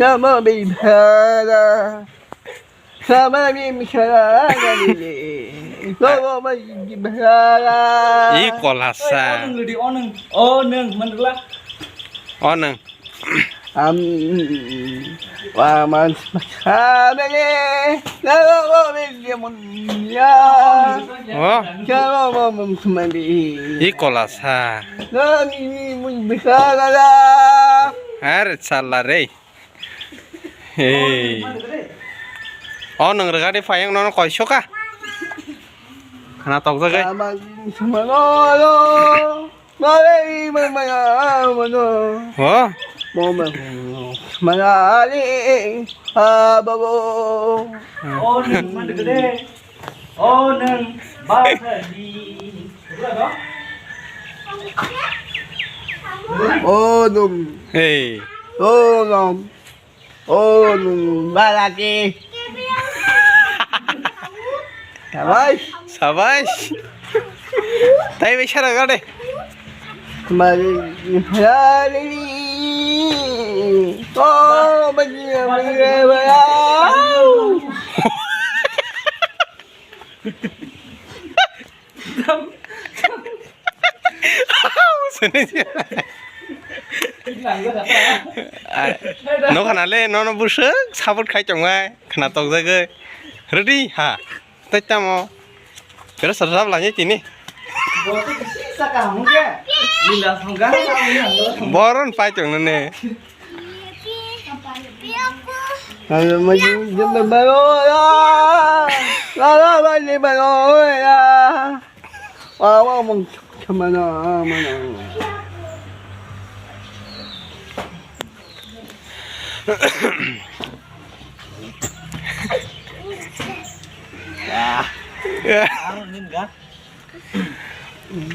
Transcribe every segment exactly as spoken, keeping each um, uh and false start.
Sama bibhara. Sama bibhara. Sama bibhara. I kolasa. Oneng, oneng, oneng, manrla. Oneng. Am, waman. Sama bibhara. Oh. Sama bibhara. I kolasa. Are chala re. Hey. O nwng rwgadi phai wng nono koisoka. Khana tokjagwi. Ho? O nwng man rwgadi. O nwng ba kha di. O nwng. Hey. O nwng. O nwng ba la ki. Sabash. Sabash. Tai bai sara gade. Mari, mari. O, mari, mari, mari. Nokha nale nono bwswk support khai tongnai khna tokjagwi. Ready ha. Tai tamo. Pero sarap lagi kini. Boron pai tong ne.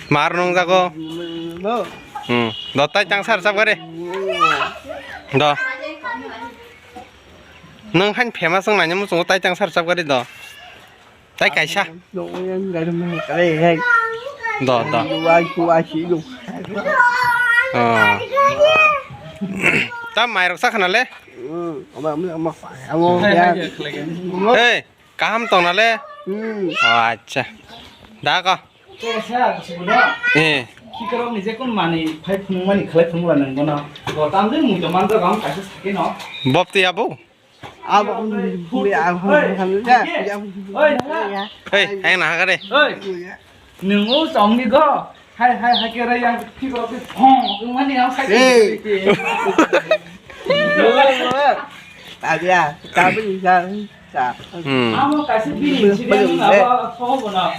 Mar nung jago. Hmm. Do tai tang sar sap gari. Do. Nung han famous wng nanya muchungo tai tang sar sap gari do. Tai kaisa. Do, do. Oh. Ta mairok sakha na le? Hey, kaham tong na le? Oh, acha. Da ko. Eh. Bob tu ya bu? Abo, abo, abo, abo, abo, abo, abo, Hey, hai na hagare. Oi. Nung o chong ni go. Hai, hai, hai, kera yang, ki go, ki phong, mani ang sai. Hey. Tabi ya, tabi ya, ta. Hmm. Amo kasi bini, sini abo phong bona.